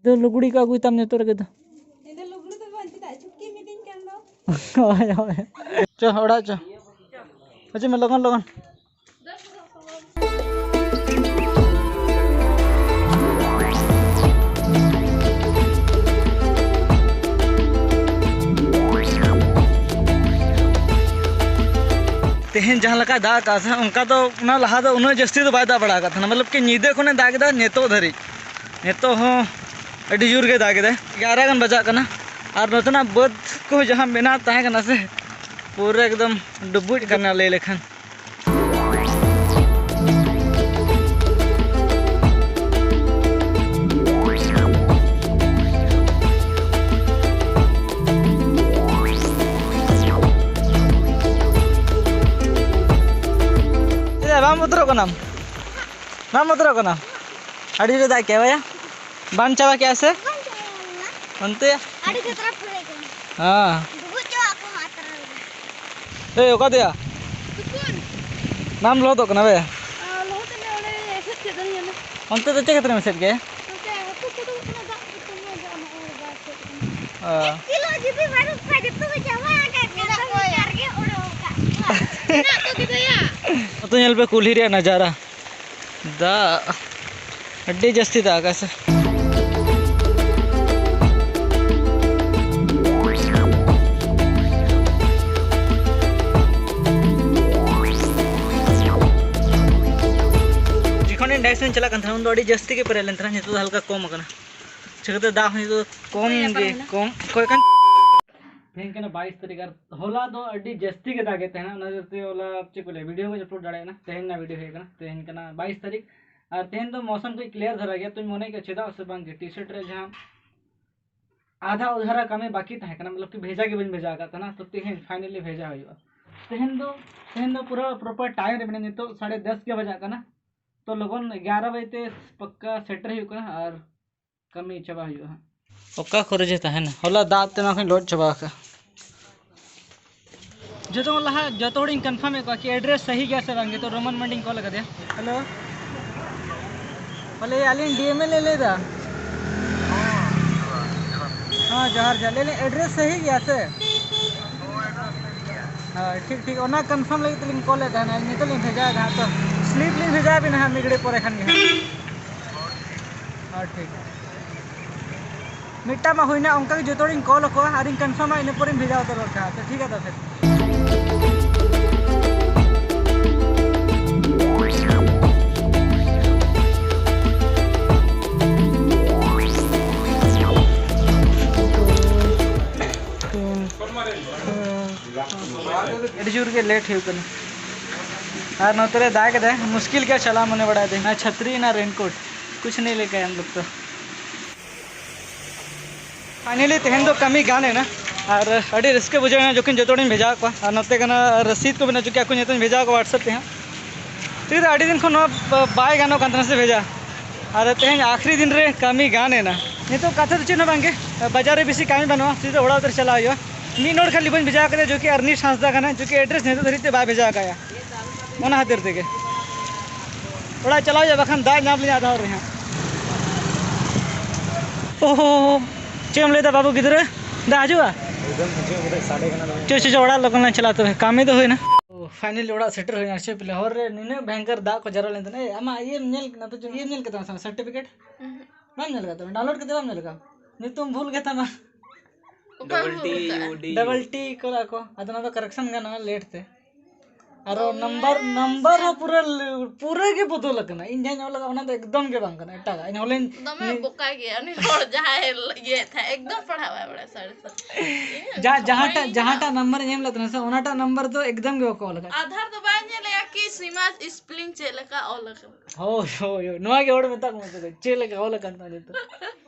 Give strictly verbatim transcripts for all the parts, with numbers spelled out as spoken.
ᱫᱚ ᱞᱩᱜᱽᱲᱤ ᱠᱚ ᱟᱹᱜᱩᱭ ᱛᱟᱢ ᱱᱤᱛᱚᱜ ᱨᱮᱜᱮ ᱫᱚ᱾ ᱤᱧ ᱫᱚ ᱞᱩᱜᱽᱲᱤ ᱫᱚ ᱵᱟᱝ, ᱪᱮᱫᱟᱜ ᱪᱷᱩᱴᱠᱤ ᱢᱤᱛᱟᱹᱧ ᱠᱟᱱ ᱫᱚ᱾ ᱦᱳᱭ, ᱦᱳᱭ᱾ ᱪᱚ, ᱚᱲᱟᱜ ᱪᱚ᱾ ᱦᱤᱡᱩᱜ ᱢᱮ, ᱞᱚᱜᱚᱱ, ᱞᱚᱜᱚᱱ᱾ ᱛᱮᱦᱮᱧ ᱡᱟᱦᱟᱸ ᱞᱮᱠᱟᱭ ᱫᱟᱜ ᱟᱠᱟᱫ ᱥᱮ, ᱚᱱᱠᱟ ᱫᱚ ᱚᱱᱟ ᱞᱟᱦᱟ ᱫᱚ ᱩᱱᱟᱹᱜ ᱡᱟᱹᱥᱛᱤ ᱫᱚ ᱵᱟᱭ ᱫᱟᱜ ᱵᱟᱲᱟ ᱟᱠᱟᱫ ᱛᱟᱦᱮᱱᱟ᱾ ᱢᱚᱛᱞᱚᱵ ᱠᱤ ᱧᱤᱫᱟᱹ ᱠᱷᱚᱱᱮ ᱫᱟᱜ ᱮᱫᱟ ᱱᱤᱛᱚᱜ ᱫᱷᱟᱹᱨᱤᱡ᱾ ᱱᱤᱛᱚᱜ ᱦᱚᱸ ᱟᱹᱰᱤ ᱡᱳᱨ ᱜᱮ ᱫᱟᱜ ᱮᱫᱟᱭ᱾ ᱮᱜᱟᱨᱚ ᱜᱟᱱ ᱵᱟᱡᱟᱜ ᱠᱟᱱᱟ᱾ ᱟᱨ ᱱᱚᱛᱮᱱᱟᱜ ᱵᱟᱹᱫᱽ ᱠᱚ ᱡᱟᱦᱟᱸ ᱢᱮᱱᱟᱜ ᱛᱟᱦᱮᱸ ᱠᱟᱱᱟ ᱥᱮ, ᱯᱩᱨᱟᱹ ᱮᱠᱫᱚᱢ ᱰᱩᱵᱩᱡ ᱠᱟᱱᱟ ᱞᱟᱹᱭ ᱞᱮᱠᱷᱟᱱ᱾ ᱪᱮᱫᱟᱜ ᱵᱟᱢ ᱵᱚᱛᱚᱨᱚᱜ ᱠᱟᱱᱟᱢ? ᱵᱟᱢ ᱵᱚᱛᱚᱨᱚᱜ ᱠᱟᱱᱟ? ᱟᱹᱰᱤ ᱡᱳᱨᱮ ᱫᱟᱜ ᱠᱮᱜᱼᱟ ᱵᱟᱭᱟ? ᱵᱟᱱ ᱪᱟᱵᱟ ᱠᱮᱜᱼᱟ ᱥᱮ? ᱵᱟᱝ ᱪᱟᱵᱟ ᱞᱮᱱᱟ᱾ ᱚᱱᱛᱮ? ᱟᱹᱰᱤ ᱡᱳᱨ ᱛᱟᱨᱟ ᱯᱷᱮᱨᱮᱡ ᱠᱟᱱᱟ᱾ ᱦᱮᱸ᱾ ᱰᱩᱵᱩᱡ ᱪᱟᱵᱟᱜ ᱠᱟᱱᱟ ᱟᱛᱨᱟ ᱨᱮ᱾ ᱮᱭ, ᱚᱠᱟ ᱛᱮᱭᱟ? ᱛᱩᱯᱩᱱ᱾ ᱵᱟᱢ ᱞᱚᱦᱚᱫᱚᱜ ᱠᱟᱱᱟ ᱵᱮ? ᱟᱨ ᱞᱚᱦᱚᱫ ᱮᱱᱟ, ᱚᱸᱰᱮ ᱮᱥᱮᱫ ᱠᱮᱫ ᱫᱚᱧ ᱚᱱᱟ᱾ ᱚᱱᱛᱮ ᱫᱚ ᱪᱮᱫ ᱠᱷᱟᱹᱛᱤᱨᱮᱢ ᱮᱥᱮᱫ ᱠᱮᱫ? ᱚᱱᱛᱮ ᱦᱟᱹᱠᱩ ᱠᱚ ᱩᱰᱩᱠᱚᱜ ᱠᱟᱱᱟ, ᱫᱟᱜ ᱠᱚ ᱛᱚᱸᱵᱟ ᱜᱮ, ᱚᱱᱟ ᱚᱨ ᱵᱟᱭ ᱮᱥᱮᱫ ᱠᱟᱱᱟ᱾ ᱚ᱾ ᱮᱠ ᱠᱤᱞᱳ ᱡᱩᱫᱤ ᱵᱟᱹᱱᱩᱜ ᱠᱷᱟᱡ, ᱡᱚᱛᱚ ᱠᱚ ᱪᱟᱵᱟ ᱟᱠᱟᱫ ᱠᱚᱣᱟ᱾ ᱢᱮᱱᱟᱜ ᱠᱚᱣᱟ᱾ ᱢᱮᱱᱟᱜ ᱠᱚ ᱜᱮᱫᱮᱭᱟ᱾ ᱟᱹᱛᱩ ᱧᱮᱞ ᱯᱮ, ᱠᱩᱞᱦᱤ ᱨᱮᱭᱟᱜ ᱱᱟᱡᱟᱨᱟ᱾ ᱫᱟᱜ ᱟᱹᱰᱤ ᱡᱟᱹᱥᱛᱤ ᱫᱟᱜ ᱟᱠᱟᱫ ᱥᱮ᱾ ᱡᱚᱠᱷᱚᱱ ᱤᱧ ᱰᱟᱭᱤᱥ ᱤᱧ ᱪᱟᱞᱟᱜ ᱠᱟᱱ ᱛᱟᱦᱮᱱᱟ, ᱩᱱ ᱫᱚ ᱟᱹᱰᱤ ᱡᱟᱹᱥᱛᱤ ᱜᱮ ᱯᱮᱨᱮᱡ ᱞᱮᱱ ᱛᱟᱦᱮᱱᱟ, ᱱᱤᱛᱚᱜ ᱫᱚ ᱦᱟᱞᱠᱟ ᱠᱚᱢ ᱟᱠᱟᱱᱟ᱾ ᱪᱤᱠᱟᱹᱛᱮ ᱫᱟᱜ ᱦᱚᱸ ᱱᱤᱛᱚᱜ ᱫᱚ ᱠᱚᱢ ᱚᱠᱚᱭ ᱜᱮ, ᱯᱟᱨᱚᱢᱮᱱᱟ? ᱠᱚᱢ, ᱚᱠᱚᱭ ᱠᱟᱱ? ᱛᱮᱦᱮᱧ ᱠᱟᱱᱟ ᱵᱟᱭᱤᱥ ᱛᱟᱹᱨᱤᱠᱷ, ᱟᱨ ᱦᱚᱞᱟ ᱫᱚ ᱟᱹᱰᱤ ᱡᱟᱹᱥᱛᱤ ᱜᱮ ᱫᱟᱜᱮᱫ ᱛᱟᱦᱮᱱᱟ, ᱚᱱᱟ ᱠᱷᱟᱹᱛᱤᱨ ᱛᱮ ᱦᱚᱞᱟ ᱪᱮᱫ ᱠᱚ ᱞᱟᱹᱭᱟ, ᱵᱷᱤᱰᱤᱭᱳ ᱵᱟᱹᱧ ᱟᱯᱞᱳᱰ ᱫᱟᱲᱮᱭᱟᱜ ᱠᱟᱱᱟ᱾ ᱛᱮᱦᱮᱧ ᱨᱮᱱᱟᱜ ᱵᱷᱤᱰᱤᱭᱳ ᱦᱩᱭ ᱠᱟᱱᱟ, ᱛᱮᱦᱮᱧ ᱠᱟᱱᱟ ᱵᱟᱭᱤᱥ ᱛᱟᱹᱨᱤᱠᱷ, ᱟᱨ ᱛᱮᱦᱮᱧ ᱫᱚ ᱢᱳᱥᱚᱢ ᱠᱟᱹᱡ ᱠᱞᱤᱭᱟᱨ ᱫᱷᱟᱨᱟ ᱜᱮᱭᱟ, ᱛᱚᱧ ᱢᱚᱱᱮᱭᱮᱫ ᱠᱟᱱᱟ ᱪᱮᱫᱟᱜ ᱥᱮ ᱵᱟᱝ ᱜᱮ ᱴᱤ ᱥᱟᱨᱴ ᱨᱮ ᱡᱟᱦᱟᱸ ᱟᱫᱷᱟ ᱩᱫᱷᱟᱨᱟ ᱠᱟᱹᱢᱤ ᱵᱟᱹᱠᱤ ᱛᱟᱦᱮᱸ ᱠᱟᱱᱟ, ᱢᱚᱛᱞᱚᱵ ᱠᱤ ᱵᱷᱮᱡᱟ ᱜᱮ ᱵᱟᱹᱧ ᱵᱷᱮᱡᱟ ᱟᱠᱟᱫ ᱛᱟᱦᱮᱱᱟ, ᱛᱚ ᱛᱮᱦᱮᱧ ᱯᱷᱟᱭᱱᱟᱞᱤ ᱵᱷᱮᱡᱟ ᱦᱩᱭᱩᱜᱼᱟ᱾ ᱛᱮᱦᱮᱧ ᱫᱚ, ᱛᱮᱦᱮᱧ ᱫᱚ ᱯᱩᱨᱟᱹ ᱯᱨᱚᱯᱟᱨ ᱴᱟᱭᱤᱢ ᱨᱮ ᱢᱮᱱᱟᱹᱧᱟ, ᱱᱤᱛᱚᱜ ᱥᱟᱲᱮ ᱫᱚᱥ ᱜᱮ ᱵᱟᱡᱟᱜ ᱠᱟᱱᱟ, ᱛᱚ ᱞᱚᱜᱚᱱ ᱮᱜᱟᱨᱚ ᱵᱟᱡᱮ ᱛᱮ ᱯᱟᱠᱠᱟ ᱥᱮᱴᱮᱨ ᱦᱩᱭᱩᱜ ᱠᱟᱱᱟ ᱟᱨ ᱠᱟᱹᱢᱤ ᱪᱟᱵᱟ ᱦᱩᱭᱩᱜᱼᱟ ᱦᱟᱸᱜ᱾ ᱚᱠᱟ ᱠᱚᱨᱮ ᱡᱮ ᱛᱟᱦᱮᱱᱟ, ᱦᱚᱞᱟ ᱫᱟᱜ ᱛᱮ ᱱᱚᱣᱟ ᱠᱚᱧ ᱞᱚᱦᱚᱫ ᱪᱟᱵᱟ ᱟᱠᱟᱫᱼᱟ᱾ ᱡᱚᱛᱚ ᱠᱷᱚᱱ ᱞᱟᱦᱟ ᱡᱚᱛᱚ ᱦᱚᱲᱤᱧ ᱠᱚᱱᱯᱷᱟᱨᱢ ᱮᱫ ᱠᱚᱣᱟ ᱠᱤ ᱮᱰᱨᱮᱥ ᱥᱟᱹᱦᱤ ᱜᱮᱭᱟ ᱥᱮ ᱵᱟᱝ᱾ ᱱᱤᱛᱚᱜ ᱨᱳᱢᱟᱱ ᱢᱟᱱᱰᱤᱧ ᱠᱚᱞ ᱟᱠᱟᱫᱮᱭᱟ᱾ ᱦᱮᱞᱳ, ᱵᱚᱞᱮ ᱟᱹᱞᱤᱧ ᱰᱤ ᱮᱢ ᱮᱞ ᱞᱤᱧ ᱞᱟᱹᱭᱫᱟ᱾ ᱦᱮᱸ, ᱡᱚᱦᱟᱨ ᱡᱚᱦᱟᱨ᱾ ᱞᱟᱹᱭ ᱟᱹᱞᱤᱧ, ᱮᱰᱨᱮᱥ ᱥᱟᱹᱦᱤ ᱜᱮᱭᱟ ᱥᱮ? ᱦᱳᱭ, ᱴᱷᱤᱠ ᱴᱷᱤᱠ, ᱚᱱᱟ ᱠᱚᱱᱯᱷᱟᱨᱢ ᱞᱟᱹᱜᱤᱫ ᱛᱮᱞᱤᱧ ᱠᱚᱞᱮᱫ ᱛᱟᱦᱮᱱᱟ᱾ ᱱᱤᱛᱚᱜ ᱞᱤᱧ ᱵᱷᱮᱡᱟᱭᱮᱫᱟ ᱦᱟᱸᱜ, ᱛᱚ ᱥᱞᱤᱯ ᱞᱤᱧ ᱵᱷᱮᱡᱟ ᱟᱵᱤᱱᱟ ᱦᱟᱸᱜ ᱢᱤᱫ ᱜᱷᱟᱹᱲᱤᱡ ᱯᱚᱨᱮ ᱠᱷᱟᱱ ᱜᱮ ᱦᱟᱸᱜ᱾ ᱦᱳᱭ, ᱴᱷᱤᱠ᱾ ᱢᱤᱫᱴᱟᱝ ᱢᱟ ᱦᱩᱭᱱᱟ, ᱚᱱᱠᱟ ᱜᱮ ᱡᱚᱛᱚ ᱦᱚᱲᱤᱧ ᱠᱚᱞ ᱟᱠᱚᱣᱟ ᱟᱨᱤᱧ ᱠᱚᱱᱯᱷᱟᱨᱢᱟ, ᱤᱱᱟᱹ ᱯᱚᱨᱮᱧ ᱵᱷᱮᱡᱟ ᱩᱛᱟᱹᱨ ᱜᱚᱫ ᱠᱟᱜᱼᱟ᱾ ᱛᱚ ᱴᱷᱤᱠ ᱜᱮᱭᱟ, ᱛᱚ ᱯᱷᱤᱨ᱾ ᱟᱹᱰᱤ ᱡᱳᱨ ᱜᱮ ᱞᱮᱴ ᱦᱩᱭᱩᱜ ᱠᱟᱱᱟ᱾ ᱟᱨ ᱱᱚᱛᱮ ᱨᱮ ᱫᱟᱜ ᱮᱫᱟᱭ, ᱢᱩᱥᱠᱤᱞ ᱜᱮᱭᱟ ᱪᱟᱞᱟᱣ, ᱢᱚᱱᱮ ᱵᱟᱲᱟᱭ ᱫᱟᱹᱧ᱾ ᱚᱱᱟ ᱪᱷᱟᱛᱨᱤ, ᱚᱱᱟ ᱨᱮᱱᱠᱳᱴ, ᱠᱩᱪᱷ ᱱᱟᱦᱤᱸ ᱞᱮᱠᱮ ᱦᱟᱭ ᱦᱟᱢ ᱞᱳᱜ ᱛᱚ᱾ ᱯᱷᱟᱭᱱᱟᱞᱤ ᱛᱮᱦᱮᱧ ᱫᱚ ᱠᱟᱹᱢᱤ ᱜᱟᱱ ᱮᱱᱟ᱾ ᱟᱨ ᱟᱹᱰᱤ ᱨᱟᱹᱥᱠᱟᱹ ᱵᱩᱡᱷᱟᱹᱣ ᱮᱱᱟ ᱡᱚᱠᱷᱚᱱ ᱡᱚᱛᱚ ᱦᱚᱲᱤᱧ ᱵᱷᱮᱡᱟ ᱟᱫ ᱠᱚᱣᱟ᱾ ᱟᱨ ᱱᱚᱛᱮ ᱠᱟᱱᱟ ᱨᱚᱥᱤᱫ ᱠᱚ ᱢᱮᱱᱟᱜ ᱪᱩᱠᱤ, ᱟᱠᱚ ᱧᱩᱛᱩᱢ ᱵᱷᱮᱡᱟ ᱟᱠᱚ WhatsApp ᱛᱮ ᱦᱟᱸᱜ᱾ ᱴᱷᱤᱠ ᱜᱮᱭᱟ, ᱟᱹᱰᱤ ᱫᱤᱱ ᱠᱷᱚᱱ ᱱᱚᱣᱟ ᱵᱟᱭ ᱜᱟᱱᱚᱜ ᱠᱟᱱ ᱛᱟᱦᱮᱱᱟ ᱥᱮ ᱵᱷᱮᱡᱟ, ᱟᱨ ᱛᱮᱦᱮᱧ ᱟᱠᱷᱨᱤ ᱫᱤᱱ ᱨᱮ ᱠᱟᱹᱢᱤ ᱜᱟᱱ ᱮᱱᱟ᱾ ᱱᱤᱛᱚᱜ ᱠᱟᱛᱷᱟ ᱫᱚ ᱪᱮᱫ ᱦᱚᱸ ᱵᱟᱝᱜᱮ, ᱵᱟᱡᱟᱨ ᱨᱮ ᱵᱮᱥᱤ ᱠᱟᱹᱢᱤ ᱵᱟᱹᱱᱩᱜᱼᱟ, ᱥᱤᱫᱷᱟᱹ ᱚᱲᱟᱜ ᱩᱛᱟᱹᱨ ᱪᱟᱞᱟᱣ ᱦᱩᱭᱩᱜᱼᱟ᱾ ᱢᱤᱫ ᱱᱚᱲ ᱠᱷᱟᱹᱞᱤ ᱵᱟᱹᱧ ᱵᱷᱮᱡᱟ ᱟᱠᱟᱫᱮᱭᱟ, ᱡᱚᱠᱤ ᱟᱨᱱᱤᱥ ᱦᱟᱸᱥᱫᱟ ᱠᱟᱱᱟᱭ, ᱡᱚᱠᱤ ᱮᱰᱨᱮᱥ ᱱᱤᱛᱚᱜ ᱫᱷᱟᱹᱨᱤᱡ ᱛᱮ ᱵᱟᱭ ᱵᱷᱮᱡᱟ ᱟᱠᱟᱫᱼᱟ᱾ ᱚᱱᱟ ᱠᱷᱟᱹᱛᱤᱨ ᱛᱮᱜᱮ ᱚᱲᱟᱜ ᱪᱟᱞᱟᱣ ᱦᱩᱭᱩᱜᱼᱟ, ᱵᱟᱠᱷᱟᱱ ᱫᱟᱜ ᱧᱟᱢ ᱞᱤᱧᱟ ᱟᱫᱷᱟ ᱦᱚᱨ ᱨᱮ ᱦᱟᱸᱜ᱾ ᱳᱦᱳ, ᱪᱮᱫ ᱮᱢ ᱞᱟᱹᱭᱫᱟ ᱵᱟᱹᱵᱩ ᱜᱤᱫᱽᱨᱟᱹ? ᱫᱟᱜ ᱦᱤᱡᱩᱜᱼᱟ? ᱮᱠᱫᱚᱢ ᱦᱤᱡᱩᱜᱼᱟ, ᱠᱟᱹᱴᱤᱡ ᱥᱟᱰᱮ ᱠᱟᱱᱟ ᱫᱚᱢᱮ᱾ ᱪᱚ, ᱪᱚ, ᱪᱚ, ᱚᱲᱟᱜ ᱞᱚᱜᱚᱱ ᱞᱟᱝ ᱪᱟᱞᱟᱜᱼᱟ ᱛᱚᱵᱮ, ᱠᱟᱹᱢᱤ ᱫᱚ ᱦᱩᱭᱱᱟ᱾ ᱳ, ᱯᱷᱟᱭᱱᱟᱞᱤ ᱚᱲᱟᱜ ᱥᱮᱴᱮᱨ ᱦᱩᱭᱱᱟ᱾ ᱪᱮᱫ ᱯᱮ ᱞᱟᱹᱭᱟ, ᱦᱚᱨ ᱨᱮ ᱱᱤᱱᱟᱹᱜ ᱵᱷᱚᱭᱚᱝᱠᱚᱨ ᱫᱟᱜ ᱠᱚ ᱡᱟᱨᱟ ᱞᱮᱱ ᱛᱟᱦᱮᱱᱟ᱾ ᱮ, ᱟᱢᱟᱜ ᱤᱭᱟᱹᱢ ᱧᱮᱞ ᱠᱮᱫᱟ ᱥᱮ ᱵᱟᱝ, ᱥᱟᱨᱴᱤᱯᱷᱤᱠᱮᱴ? ᱩᱦᱩᱸ᱾ ᱵᱟᱢ ᱧᱮᱞ ᱠᱟᱫ ᱛᱟᱢᱟ? ᱰᱟᱣᱩᱱᱞᱳᱰ ᱠᱟᱛᱮ ᱵᱟᱢ ᱧᱮᱞ ᱠᱟᱫᱟ? ᱧᱩᱛᱩᱢ ᱵᱷᱩᱞ ᱜᱮ ᱛᱟᱢᱟ᱾ ᱚᱠᱚᱭ ᱰᱚᱵᱚᱞ ᱵᱷᱩᱞ ᱴᱤ ᱠᱟᱜᱼᱟ? ᱭᱩ ᱰᱤ᱾ ᱰᱚᱵᱚᱞ ᱴᱤ ᱠᱚᱨᱟ ᱠᱚ᱾ ᱟᱫᱚ ᱚᱱᱟ ᱫᱚ ᱠᱟᱨᱮᱠᱥᱚᱱ ᱜᱟᱱᱚᱜᱼᱟ ᱞᱮᱴ ᱛᱮ᱾ ᱟᱨᱚ ᱫᱚᱢᱮ ᱱᱟᱢᱵᱟᱨ, ᱱᱟᱢᱵᱟᱨ ᱦᱚᱸ ᱥᱮ- ᱯᱩᱨᱟᱹ ᱞᱮ-, ᱯᱩᱨᱟᱹ ᱜᱮ ᱵᱚᱫᱚᱞ ᱟᱠᱟᱱᱟ᱾ ᱤᱧ ᱡᱟᱦᱟᱸᱧ ᱚᱞ ᱟᱠᱟᱫᱟ, ᱚᱱᱟ ᱫᱚ ᱮᱠᱫᱚᱢ ᱜᱮ ᱵᱟᱝ ᱠᱟᱱᱟ, ᱮᱴᱟᱜᱟᱜ᱾ ᱤᱧ ᱦᱚᱞᱮᱧ ᱫᱚᱢᱮ ᱱᱤ- ᱵᱚᱠᱟ ᱜᱮᱭᱟ ᱩᱱᱤ ᱦᱚᱲ ᱡᱟᱦᱟᱸᱭ ᱤᱭᱟᱹᱭᱮᱫ ᱛᱟᱦᱮᱸᱫ, ᱮᱠᱫᱚᱢ ᱯᱟᱲᱦᱟᱣ ᱵᱟᱭ ᱵᱟᱲᱟᱭᱟ, ᱥᱟᱹᱨᱤ ᱥᱟᱹᱨᱤ᱾ ᱤᱧ ᱡᱟ-, ᱥᱚᱢᱚᱭ ᱡᱟᱦᱟᱸᱴᱟᱜ, ᱤᱧ ᱡᱟᱦᱟᱸᱴᱟᱜ ᱱᱟᱢᱵᱟᱨ ᱤᱧ ᱮᱢ ᱞᱮᱫ ᱛᱟᱦᱮᱱᱟ ᱥᱮ, ᱚᱱᱟᱴᱟᱜ ᱱᱟᱢᱵᱟᱨ ᱫᱚ ᱮᱠᱫᱚᱢ ᱜᱮ ᱵᱟᱠᱚ ᱚᱞ ᱟᱠᱟᱫᱟ᱾ ᱟᱫᱷᱟᱨ ᱫᱚ ᱵᱟᱭ ᱧᱮᱞᱮᱜᱼᱟ ᱠᱤ ᱥᱤᱢᱟ ᱥᱯᱮᱞᱤᱝ ᱪᱮᱫ ᱞᱮᱠᱟ ᱚᱞ ᱟᱠᱟᱱᱟ? ᱦᱳᱭ, ᱦᱳᱭ, ᱦᱳᱭ᱾ ᱱᱚᱣᱟ ᱜᱮ ᱦᱚᱲ ᱢᱮᱛᱟ ᱠᱚ ᱢᱮ ᱛᱚᱵᱮ, ᱪᱮᱫ ᱞᱮᱠᱟ ᱚᱞ ᱟᱠᱟᱱ ᱛᱟᱢᱟ ᱱᱤᱛᱚᱜ?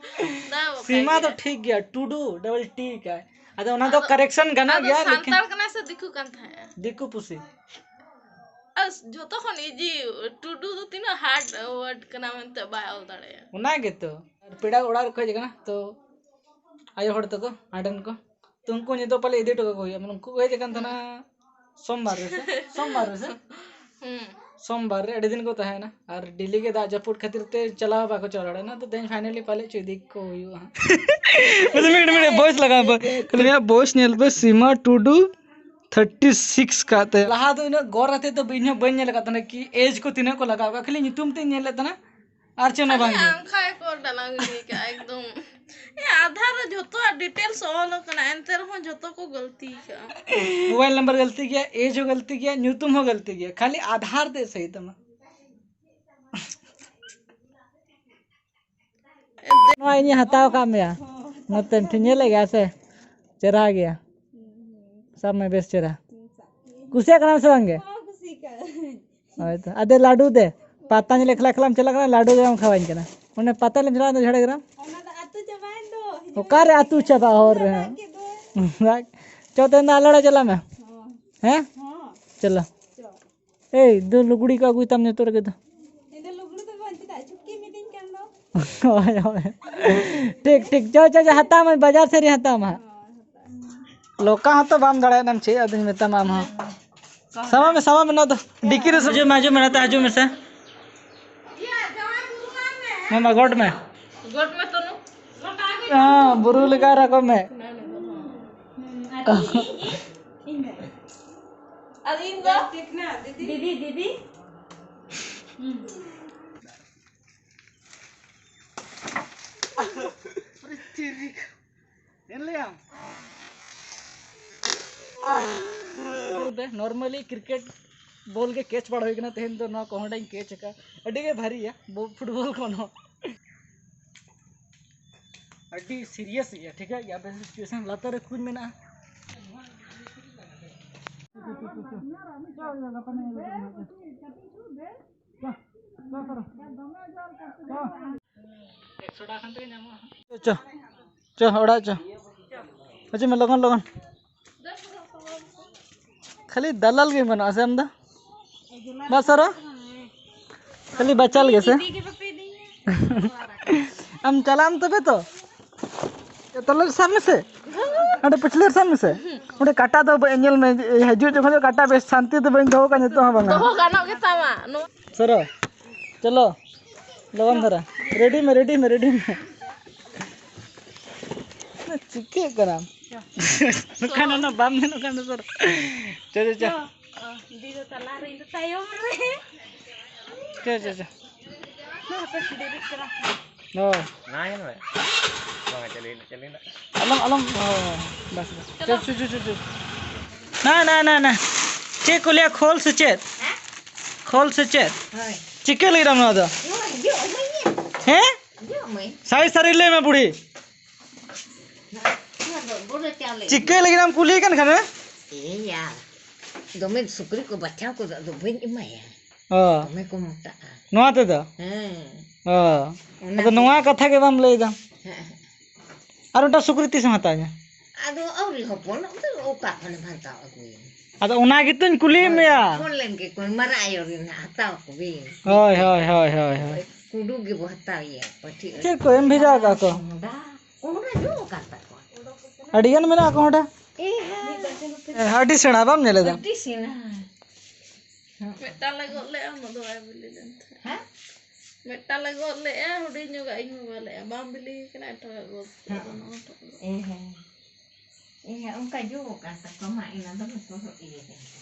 ᱫᱟ ᱵᱟᱠᱷᱟᱡ ᱥᱤᱢᱟ ᱫᱚ ᱜᱮ᱾ ᱴᱷᱤᱠ ᱜᱮᱭᱟ, ᱴᱩᱰᱩ, ᱰᱚᱵᱚᱞ ᱴᱤ ᱠᱟᱭ᱾ ᱟᱫᱚ ᱚᱱᱟ ᱫᱚ ᱟᱫᱚ, ᱠᱟᱨᱮᱠᱥᱚᱱ ᱜᱟᱱᱚᱜ ᱟᱫᱚ ᱜᱮᱭᱟ, ᱥᱟᱱᱛᱟᱲ ᱞᱮᱠᱤᱱ ᱠᱟᱱᱟᱭ ᱥᱮ ᱫᱤᱠᱩ ᱠᱟᱱ ᱛᱟᱦᱮᱸᱜᱼᱟ? ᱫᱤᱠᱩ ᱯᱩᱥᱤ᱾ ᱟᱨ ᱡᱷᱚᱛᱚ ᱠᱷᱚᱱ ᱤᱡᱤ, ᱴᱩᱰᱩ ᱫᱚ ᱛᱤᱱᱟᱹᱜ ᱦᱟᱨᱰ ᱣᱟᱨᱰ ᱠᱟᱱᱟ ᱢᱮᱱᱛᱮ ᱵᱟᱭ ᱚᱞ ᱫᱟᱲᱮᱭᱟᱜᱼᱟ᱾ ᱚᱱᱟ ᱜᱮᱛᱚ᱾ ᱟᱨ ᱯᱮᱲᱟ ᱚᱲᱟᱜ ᱨᱮᱠᱚ ᱦᱮᱡ ᱟᱠᱟᱱᱟ, ᱛᱚ ᱟᱭᱳ ᱦᱚᱲ ᱛᱟᱠᱚ, ᱟᱸᱰᱮᱱ ᱠᱚ, ᱛᱚ ᱩᱱᱠᱩ ᱱᱤᱛᱚᱜ ᱯᱟᱞᱮ ᱤᱫᱤ ᱦᱚᱴᱚ ᱠᱟᱠᱚ ᱦᱩᱭᱩᱜᱼᱟ᱾ ᱢᱟᱱᱮ ᱩᱱᱠᱩ ᱠᱚ ᱦᱮᱡ ᱟᱠᱟᱱ ᱛᱟᱦᱮᱱᱟ ᱦᱩᱸ᱾ ᱥᱳᱢᱵᱟᱨ ᱨᱮ ᱥᱮ? ᱥᱳᱢᱵᱟᱨ ᱨᱮ ᱥᱮ? ᱦᱩᱸ᱾ ᱥᱳᱢᱵᱟᱨ ᱨᱮ ᱟᱹᱰᱤ ᱫᱤᱱ ᱠᱚ ᱛᱟᱦᱮᱸᱭᱮᱱᱟ, ᱟᱨ ᱰᱮᱞᱤ ᱜᱮ ᱫᱟᱜ ᱡᱟᱹᱯᱩᱫ ᱠᱷᱟᱹᱛᱤᱨ ᱛᱮ ᱪᱟᱞᱟᱣ ᱵᱟᱠᱚ ᱪᱟᱞᱟᱣ ᱫᱟᱲᱮᱭᱟᱜᱼᱟ᱾ ᱚᱱᱟᱛᱮ ᱛᱮᱦᱮᱧ ᱯᱷᱟᱭᱱᱟᱞᱤ ᱯᱟᱞᱮ ᱪᱚ ᱤᱫᱤ ᱠᱚ ᱦᱩᱭᱩᱜᱼᱟ ᱦᱟᱸᱜ᱾ ᱢᱤᱫ ᱢᱤᱱᱤᱴ, ᱢᱤᱫ ᱢᱤᱱᱤᱴ, ᱵᱚᱭᱮᱥ ᱞᱟᱜᱟᱣ ᱵᱚ-, ᱠᱷᱟᱹᱞᱤ ᱢᱮᱱᱟᱜᱼᱟ, ᱵᱚᱭᱮᱥ ᱧᱮᱞ ᱯᱮ, ᱥᱤᱢᱟ ᱴᱩᱰᱩ, ᱛᱷᱟᱨᱴᱤ ᱥᱤᱠᱥ ᱠᱟᱛᱮ᱾ ᱞᱟᱦᱟ ᱫᱚ ᱤᱱᱟᱹᱜ ᱜᱚᱨ ᱟᱛᱮ ᱫᱚ ᱤᱧ ᱦᱚᱸ ᱵᱟᱹᱧ ᱧᱮᱞ ᱟᱠᱟᱫ ᱛᱟᱦᱮᱱᱟ ᱠᱤ ᱮᱡᱽ ᱠᱚ ᱛᱤᱱᱟᱹᱜ ᱠᱚ ᱞᱟᱜᱟᱣ ᱠᱟᱜᱼᱟ, ᱠᱷᱟᱹᱞᱤ ᱧᱩᱛᱩᱢ ᱛᱮᱧ ᱧᱮᱞ ᱞᱮᱫ ᱛᱟᱦᱮᱱᱟ᱾ ᱟᱨ ᱪᱮᱫ ᱦᱚᱸ ᱵᱟᱝ ᱜᱮ᱾ ᱟᱝᱠᱷᱟ ᱜᱮᱠᱚ ᱰᱟᱞᱟᱝ ᱜᱤᱰᱤ ᱠᱟᱜᱼᱟ ᱮᱠᱫᱚᱢ᱾ ᱮ, ᱟᱫᱷᱟᱨ ᱨᱮ ᱡᱷᱚᱛᱚᱣᱟᱜ ᱰᱤᱴᱮᱞᱥ ᱚᱞ ᱟᱠᱟᱱᱟ, ᱮᱱᱛᱮ ᱨᱮᱦᱚᱸ ᱡᱷᱚᱛᱚ ᱠᱚ ᱜᱟᱹᱞᱛᱤ ᱠᱟᱜᱼᱟ᱾ ᱢᱳᱵᱟᱭᱤᱞ ᱱᱟᱢᱵᱟᱨ ᱜᱟᱹᱞᱛᱤ ᱜᱮᱭᱟ, ᱮᱡᱽ ᱦᱚᱸ ᱜᱟᱹᱞᱛᱤ ᱜᱮᱭᱟ, ᱧᱩᱛᱩᱢ ᱦᱚᱸ ᱜᱟᱹᱞᱛᱤ ᱜᱮᱭᱟ, ᱠᱷᱟᱹᱞᱤ ᱟᱫᱷᱟᱨ ᱛᱮ ᱥᱟᱹᱦᱤ ᱛᱟᱢᱟ᱾ ᱱᱚᱣᱟ ᱤᱧᱤᱧ ᱦᱟᱛᱟᱣ ᱟᱠᱟᱫ ᱢᱮᱭᱟ, ᱱᱚᱛᱮ ᱴᱷᱮᱱ ᱧᱮᱞᱮᱫ ᱜᱮᱭᱟ ᱥᱮ, ᱪᱮᱨᱦᱟ ᱜᱮᱭᱟ᱾ ᱥᱟᱵ ᱢᱮ, ᱵᱮᱥ ᱪᱮᱨᱦᱟ᱾ ᱠᱩᱥᱤᱭᱟᱜ ᱠᱟᱱᱟᱢ ᱥᱮ ᱵᱟᱝ ᱜᱮ? ᱦᱳᱭ ᱛᱚ᱾ ᱟᱫᱚ ᱞᱟᱹᱰᱩ ᱫᱮ, ᱯᱟᱛᱟ ᱧᱮᱞ ᱮᱠᱞᱟ ᱮᱠᱞᱟᱢ ᱪᱟᱞᱟᱜ ᱠᱟᱱᱟ, ᱞᱟᱹᱰᱩ ᱫᱮ ᱵᱟᱢ ᱠᱷᱟᱣᱟᱧ ᱠᱟᱱᱟ᱾ ᱚᱱᱮ ᱯᱟᱛᱟ ᱧᱮᱞ ᱮᱢ ᱪᱟᱞᱟᱜ ᱫᱚ ᱡᱷᱟᱲᱜᱨᱟᱢ᱾ ᱚᱱᱟ ᱫᱚ ᱟᱹᱛᱩ ᱪᱟᱵᱟᱭᱮᱱ ᱫᱚ᱾ ᱦᱤᱡᱩᱜ ᱚᱠᱟᱨᱮ ᱟᱹᱛᱩ ᱪᱟᱵᱟᱜ ᱦᱚᱨ ᱨᱮ? ᱫᱟᱜ ᱠᱮᱫ ᱫᱚ᱾ ᱪᱚ, ᱛᱮᱦᱮᱧ ᱫᱚ ᱟᱞᱮ ᱚᱲᱟᱜ ᱪᱟᱞᱟᱜ ᱢᱮ᱾ ᱦᱚᱸ᱾ ᱦᱮᱸ? ᱦᱚᱸ᱾ ᱪᱚᱞᱚ᱾ ᱪᱚ᱾ ᱮᱭ, ᱫᱩ ᱞᱩᱜᱽᱲᱤ ᱠᱚ ᱟᱹᱜᱩᱭ ᱛᱟᱢ ᱱᱤᱛᱚᱜ ᱨᱮᱜᱮ ᱫᱚ᱾ ᱤᱧ ᱫᱚ ᱞᱩᱜᱽᱲᱤ ᱫᱚ ᱵᱟᱹᱧ, ᱪᱮᱫᱟᱜ ᱪᱷᱩᱴᱠᱤ ᱢᱤᱛᱟᱹᱧ ᱠᱟᱱ ᱫᱚ᱾ ᱦᱳᱭ, ᱦᱳᱭ᱾ ᱴᱷᱤᱠ, ᱴᱷᱤᱠ᱾ ᱪᱚ, ᱪᱚ, ᱪᱚ, ᱦᱟᱛᱟᱣ ᱢᱮ, ᱵᱟᱡᱟᱨ ᱥᱮᱫ ᱨᱤᱧ ᱦᱟᱛᱟᱣ ᱢᱟ ᱦᱟᱸᱜ᱾ ᱦᱳᱭ, ᱦᱟᱛᱟᱣ ᱢᱮ᱾ ᱞᱚᱠᱟ ᱦᱚᱸᱛᱚ ᱵᱟᱢ ᱫᱟᱲᱮᱭᱟᱜ ᱱᱟᱢ, ᱪᱮᱫ ᱟᱫᱚᱧ ᱢᱮᱛᱟᱢᱟ ᱟᱢ ᱦᱚᱸ᱾ ᱥᱟᱢᱟᱜ ᱢᱮ, ᱥᱟᱢᱟᱜ ᱢᱮ, ᱱᱚᱣᱟ ᱫᱚ ᱰᱤᱠᱤ ᱨᱮ ᱦᱤᱡᱩᱜ ᱢᱮ, ᱦᱤᱡᱩᱜ ᱢᱮ, ᱱᱚᱛᱮ ᱦᱤᱡᱩᱜ ᱢᱮᱥᱮ᱾ ᱢᱟᱢᱟ, ᱜᱚᱰ ᱢᱮ᱾ ᱜᱚᱰ ᱢᱮ ᱛᱚᱱᱩ᱾ ᱦᱮᱸ, ᱵᱩᱨᱩ ᱞᱮᱠᱟ ᱨᱟᱠᱟᱵ ᱢᱮ᱾ ᱟᱨ ᱤᱧ ᱫᱚ? ᱫᱤᱫᱤ, ᱫᱤᱫᱤ᱾ ᱧᱮᱞ ᱞᱮᱭᱟᱢ? ᱱᱚᱨᱢᱟᱞᱤ ᱠᱨᱤᱠᱮᱴ ᱵᱚᱞ ᱜᱮ ᱠᱮᱪ ᱵᱟᱲᱟ ᱦᱩᱭ ᱠᱟᱱᱟ, ᱛᱮᱦᱮᱧ ᱫᱚ ᱱᱚᱣᱟ ᱠᱚᱦᱚᱸᱰᱟᱧ ᱠᱮᱪ ᱟᱠᱟᱫᱼᱟ᱾ ᱟᱹᱰᱤ ᱜᱮ ᱵᱷᱟᱹᱨᱤᱭᱟ ᱵᱚ-, ᱯᱷᱩᱴᱵᱚᱞ ᱠᱷᱚᱱ ᱦᱚᱸ᱾ ᱟᱹᱰᱤ ᱥᱤᱨᱤᱭᱟᱥ ᱜᱮᱭᱟ, ᱴᱷᱤᱠᱟᱹᱜ ᱜᱮᱭᱟ, ᱟᱯᱮ ᱥᱤᱪᱩᱭᱮᱥᱚᱱ ᱞᱟᱛᱟᱨ ᱨᱮ ᱠᱩᱧ ᱢᱮᱱᱟᱜᱼᱟ᱾ ᱮᱠᱥᱚ ᱴᱟᱠᱟ ᱠᱷᱟᱱ ᱛᱮᱜᱮ ᱧᱟᱢᱚᱜᱼᱟ᱾ ᱪᱚ, ᱪᱚ, ᱚᱲᱟᱜ ᱪᱚ᱾ ᱦᱤᱡᱩᱜ ᱢᱮ, ᱞᱚᱜᱚᱱ, ᱞᱚᱜᱚᱱ᱾ ᱠᱷᱟᱹᱞᱤ ᱫᱟᱞᱟᱞ ᱜᱮ ᱢᱮᱱᱟᱜᱼᱟ ᱥᱮ ᱟᱢ ᱫᱚ? ᱵᱟᱥ ᱟᱨᱚ? ᱠᱷᱟᱹᱞᱤ ᱵᱟᱪᱟᱞ ᱜᱮ ᱥᱮ? ᱟᱢ ᱪᱟᱞᱟᱜ ᱟᱢ ᱛᱚᱵᱮ ᱛᱚ? ᱛᱟᱦᱞᱮ ᱥᱟᱵ ᱢᱮᱥᱮ᱾ ᱱᱚᱰᱮ ᱯᱟᱹᱪᱷᱞᱟᱹ ᱥᱮᱱ ᱢᱮᱥᱮ᱾ ᱚᱸᱰᱮ ᱠᱟᱴᱟ ᱫᱚ ᱵᱟᱹᱧ ᱧᱮᱞ ᱢᱮ, ᱦᱤᱡᱩᱜ ᱡᱚᱠᱷᱚᱱ ᱫᱚ ᱠᱟᱴᱟ ᱵᱮᱥ ᱥᱟᱱᱛᱤ ᱛᱮ ᱵᱟᱹᱧ ᱫᱚᱦᱚ ᱠᱟᱜ, ᱱᱤᱛᱚᱜ ᱦᱚᱸ ᱵᱟᱝᱟ᱾ ᱫᱚᱦᱚ ᱜᱟᱱᱚᱜ ᱜᱮ ᱛᱟᱢᱟ ᱱᱚᱣᱟ᱾ ᱥᱚᱨᱚ, ᱪᱚᱞᱚ, ᱞᱚᱜᱚᱱ ᱫᱷᱟᱨᱟ᱾ ᱨᱮᱰᱤ ᱢᱮ, ᱨᱮᱰᱤ ᱢᱮ, ᱨᱮᱰᱤ ᱢᱮ᱾ ᱪᱤᱠᱟᱹᱜ ᱠᱟᱱᱟᱢ? ᱱᱚᱝᱠᱟᱱ ᱚᱱᱟ ᱵᱟᱢ ᱧᱮᱞᱚᱜ ᱠᱟᱱ ᱫᱚ ᱥᱚᱨᱚ᱾ ᱪᱚ, ᱪᱚ, ᱪᱚ᱾ ᱚ, ᱚ, ᱫᱤ ᱫᱚ ᱛᱟᱞᱟ ᱨᱮ, ᱤᱧ ᱫᱚ ᱛᱟᱭᱚᱢ ᱨᱮ᱾ ᱪᱚ, ᱪᱚ, ᱪᱚ᱾ ᱦᱟᱯᱮ ᱰᱮᱨᱤᱜ ᱠᱟᱱᱟ᱾ ᱦᱳᱭ᱾ ᱱᱟ ᱧᱮᱞ ᱢᱮ᱾ ᱵᱟᱝᱟ, ᱪᱟᱹᱞᱩᱭᱮᱱᱟ, ᱪᱟᱹᱞᱩᱭᱮᱱᱟ᱾ ᱟᱞᱚᱢ, ᱟᱞᱚᱢ, ᱦᱳᱭ, ᱦᱳᱭ, ᱦᱳᱭ᱾ ᱵᱟᱥ, ᱵᱟᱥ᱾ ᱪᱚᱞ, ᱪᱚ, ᱪᱚ, ᱪᱚ, ᱪᱚ᱾ ᱱᱟ, ᱱᱟ, ᱱᱟ, ᱱᱟ᱾ ᱪᱮᱫ ᱠᱚ ᱞᱟᱹᱭᱟ, ᱠᱷᱳᱞ ᱥᱮ ᱪᱮᱫ? ᱦᱮᱸ? ᱠᱷᱳᱞ ᱥᱮ ᱪᱮᱫ? ᱦᱳᱭ᱾ ᱪᱤᱠᱟᱹ ᱞᱟᱹᱜᱤᱫ ᱟᱢ ᱱᱚᱣᱟ ᱫᱚ? ᱱᱚᱣᱟ ᱦᱤᱡᱩᱜ ᱟᱹᱜᱩᱭ ᱢᱮ᱾ ᱦᱮᱸ? ᱦᱤᱡᱩᱜ ᱢᱮ᱾ ᱥᱟᱹᱨᱤ ᱥᱟᱹᱨᱤ ᱞᱟᱹᱭ ᱢᱮ, ᱵᱩᱲᱦᱤ᱾ ᱱᱚᱣᱟ ᱫᱚ ᱵᱚᱰᱮ ᱪᱟᱣᱞᱮ᱾ ᱪᱤᱠᱟᱹ ᱞᱟᱹᱜᱤᱫ ᱮᱢ ᱠᱩᱞᱤᱭᱮ ᱠᱟᱱ ᱠᱷᱟᱱ, ᱦᱮᱸ? ᱮᱭᱟ, ᱫᱚᱢᱮ ᱥᱩᱠᱨᱤ ᱠᱚ ᱵᱟᱪᱷᱟᱣ ᱠᱚᱫᱚ ᱟᱫᱚ ᱵᱟᱹᱧ ᱮᱢᱟᱭᱟ᱾ ᱚ᱾ ᱫᱚᱢᱮ ᱠᱚ ᱢᱚᱴᱟᱜᱼᱟ᱾ ᱱᱚᱣᱟ ᱛᱮᱫᱚ? ᱦᱮᱸ᱾ ᱚ᱾ ᱚᱱᱟ ᱟᱫᱚ ᱛᱮ᱾ ᱱᱚᱣᱟ ᱠᱟᱛᱷᱟ ᱜᱮ ᱵᱟᱢ ᱞᱟᱹᱭᱫᱟ᱾ ᱦᱮᱸ, ᱦᱮᱸ᱾ ᱟᱨ ᱢᱤᱫᱴᱟᱝ ᱥᱩᱠᱨᱤ ᱛᱤᱥᱮᱢ ᱦᱟᱛᱟᱣ ᱤᱧᱟ? ᱟᱫᱚ ᱟᱹᱣᱨᱤ ᱦᱚᱯᱚᱱᱚᱜ ᱫᱚ ᱚᱠᱟ ᱠᱷᱚᱱᱮᱢ ᱦᱟᱛᱟᱣ ᱟᱹᱜᱩᱭᱟ? ᱟᱫᱚ ᱚᱱᱟ ᱜᱮᱛᱚᱧ ᱠᱩᱞᱤᱭᱮᱫ ᱦᱳᱭ, ᱢᱮᱭᱟ᱾ ᱯᱷᱳᱱ ᱞᱮᱱ ᱜᱮ ᱠᱚ, ᱢᱟᱨᱟᱜ ᱟᱭᱳ ᱨᱮᱱ ᱦᱟᱸᱜ ᱦᱟᱛᱟᱣ ᱠᱚᱵᱤᱱ᱾ ᱦᱳᱭ, ᱦᱳᱭ, ᱦᱳᱭ, ᱦᱳᱭ, ᱦᱳᱭ᱾ ᱠᱩᱰᱩ ᱜᱮᱵᱚ ᱦᱟᱛᱟᱣᱮᱭᱟ, ᱯᱟᱹᱴᱷᱤ ᱪᱮᱫ ᱠᱚ ᱮᱢ ᱵᱷᱮᱡᱟ ᱟᱠᱟᱫ ᱠᱚ? ᱠᱚᱦᱚᱸᱰᱟ, ᱠᱚᱦᱚᱸᱰᱟ ᱡᱚ ᱟᱠᱟᱱ ᱛᱟᱠᱚᱣᱟ᱾ ᱟᱹᱰᱤ ᱜᱟᱱ ᱢᱮᱱᱟᱜᱼᱟ ᱠᱚᱦᱚᱸᱰᱟ᱾ ᱮ ᱦᱮᱸ᱾ ᱮ, ᱟᱹᱰᱤ ᱥᱮᱬᱟ ᱵᱟᱢ ᱧᱮᱞ ᱮᱫᱟ? ᱟᱹᱰᱤ ᱥᱮᱬᱟ᱾ ᱢᱤᱫᱴᱟᱝ ᱞᱮ ᱜᱚᱫ ᱞᱮᱫᱼᱟ, ᱩᱱᱟᱹᱜ ᱫᱚ ᱵᱟᱭ ᱵᱤᱞᱤ ᱞᱮᱱ ᱛᱟᱦᱮᱸᱫ᱾ ᱦᱮᱸ? ᱢᱤᱫᱴᱟᱝ ᱞᱮ ᱜᱚᱫ ᱞᱮᱫᱼᱟ, ᱦᱩᱰᱤᱧ ᱧᱚᱜᱟᱜ ᱤᱧ ᱵᱟᱵᱟ ᱞᱮᱫᱼᱟ, ᱵᱟᱝ ᱵᱤᱞᱤ ᱠᱟᱱᱟ, ᱮᱴᱟᱜᱟᱜ ᱜᱚᱫ ᱠᱮᱫᱼᱟ, ᱦᱮᱸ᱾ ᱱᱚᱣᱟ ᱴᱟᱜ ᱫᱚ᱾ ᱮ ᱦᱮᱸ᱾ ᱮ ᱦᱮᱸ, ᱚᱱᱠᱟ ᱡᱚ ᱟᱠᱟᱱ ᱛᱟᱠᱚᱣᱟ, ᱢᱟ ᱤᱱᱟᱹ ᱫᱚ ᱵᱟᱠᱚ ᱤᱭᱟᱹ ᱞᱮᱱ ᱛᱟᱠᱚᱣᱟ᱾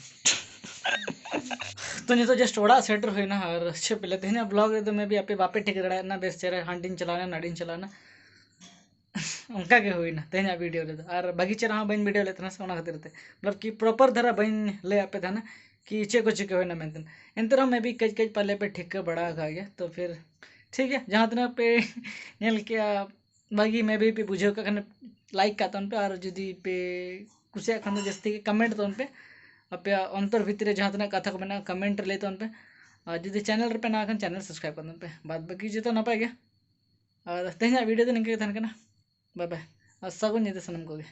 ᱛᱚ, ᱱᱤᱛᱚᱜ just ᱚᱲᱟᱜ ᱥᱮᱴᱮᱨ ᱦᱩᱭᱱᱟ, ᱟᱨ ᱪᱮᱫ ᱯᱮ ᱞᱟᱹᱭᱟ, ᱛᱮᱦᱮᱧᱟᱜ vlog ᱨᱮᱫᱚ maybe ᱟᱯᱮ ᱵᱟᱯᱮ ᱴᱷᱤᱠᱟᱹ ᱫᱟᱲᱮᱭᱟᱜᱼᱟ, ᱵᱮᱥ ᱪᱮᱦᱨᱟ ᱦᱟᱸᱰᱤᱧ ᱪᱟᱞᱟᱣᱱᱟ, ᱱᱟᱰᱤᱧ ᱪᱟᱞᱟᱣᱱᱟ᱾ ᱚᱱᱠᱟ ᱜᱮ ᱦᱩᱭᱱᱟ ᱛᱮᱦᱮᱧᱟᱜ video ᱨᱮᱫᱚ᱾ ᱟᱨ ᱵᱷᱟᱹᱜᱤ ᱪᱮᱦᱨᱟ ᱦᱚᱸ ᱵᱟᱹᱧ video ᱞᱮᱫ ᱛᱟᱦᱮᱱᱟ ᱥᱮ, ᱚᱱᱟ ᱠᱷᱟᱹᱛᱤᱨ ᱛᱮ, ᱢᱚᱛᱞᱚᱵ ᱠᱤ, proper ᱫᱷᱟᱨᱟ ᱵᱟᱹᱧ ᱞᱟᱹᱭᱟᱫ ᱯᱮ ᱛᱟᱦᱮᱱᱟ ᱠᱤ ᱪᱮᱫ ᱠᱚ ᱪᱤᱠᱟᱹ ᱦᱩᱭᱱᱟ ᱢᱮᱱᱛᱮ᱾ ᱮᱱᱛᱮ ᱨᱮᱦᱚᱸ maybe ᱠᱟᱹᱡ ᱠᱟᱹᱡ ᱯᱟᱞᱮ ᱯᱮ ᱴᱷᱤᱠᱟᱹ ᱵᱟᱲᱟ ᱟᱠᱟᱫ ᱜᱮᱭᱟ᱾ ᱛᱚ ᱯᱷᱤᱨ ᱴᱷᱤᱠ ᱜᱮᱭᱟ, ᱡᱟᱦᱟᱸ ᱛᱤᱱᱟᱹᱜ ᱯᱮ ᱧᱮᱞ ᱠᱮᱜᱼᱟ, ᱵᱷᱟᱹᱜᱤ, maybe ᱯᱮ ᱵᱩᱡᱷᱟᱹᱣ ᱠᱟᱜ ᱠᱷᱟᱱ like ᱠᱟᱜ ᱛᱟᱵᱚᱱ ᱯᱮ, ᱟᱨ ᱡᱩᱫᱤ ᱯᱮ ᱠᱩᱥᱤᱭᱟᱜ ᱠᱷᱟᱱ ᱫᱚ ᱡᱟᱹᱥᱛᱤ ᱜᱮ comment ᱛᱟᱵᱚᱱ ᱯᱮ᱾ ᱟᱯᱮᱭᱟᱜ ᱚᱱᱛᱚᱨ ᱵᱷᱤᱛᱤᱨ ᱨᱮ ᱡᱟᱦᱟᱸ ᱛᱤᱱᱟᱹᱜ ᱠᱟᱛᱷᱟ ᱠᱚ ᱢᱮᱱᱟᱜᱼᱟ, comment ᱨᱮ ᱞᱟᱹᱭ ᱛᱟᱵᱚᱱ ᱯᱮ᱾ ᱟᱨ ᱡᱩᱫᱤ channel ᱨᱮᱯᱮ ᱱᱟᱣᱟ ᱠᱷᱟᱱ, channel subscribe ᱠᱟᱜ ᱛᱟᱵᱚᱱ ᱯᱮ᱾ ᱵᱟᱫ ᱵᱟᱹᱠᱤ ᱡᱚᱛᱚ ᱱᱟᱯᱟᱭ ᱜᱮ᱾ ᱟᱨ ᱛᱮᱦᱮᱧᱟᱜ video ᱫᱚ ᱱᱤᱝᱠᱟᱹ ᱜᱮ ᱛᱟᱦᱮᱱ ᱠᱟᱱᱟ᱾ Bye bye᱾ ᱟᱨ ᱥᱟᱹᱜᱩᱱ ᱧᱤᱫᱟᱹ ᱥᱟᱱᱟᱢ ᱠᱚᱜᱮ᱾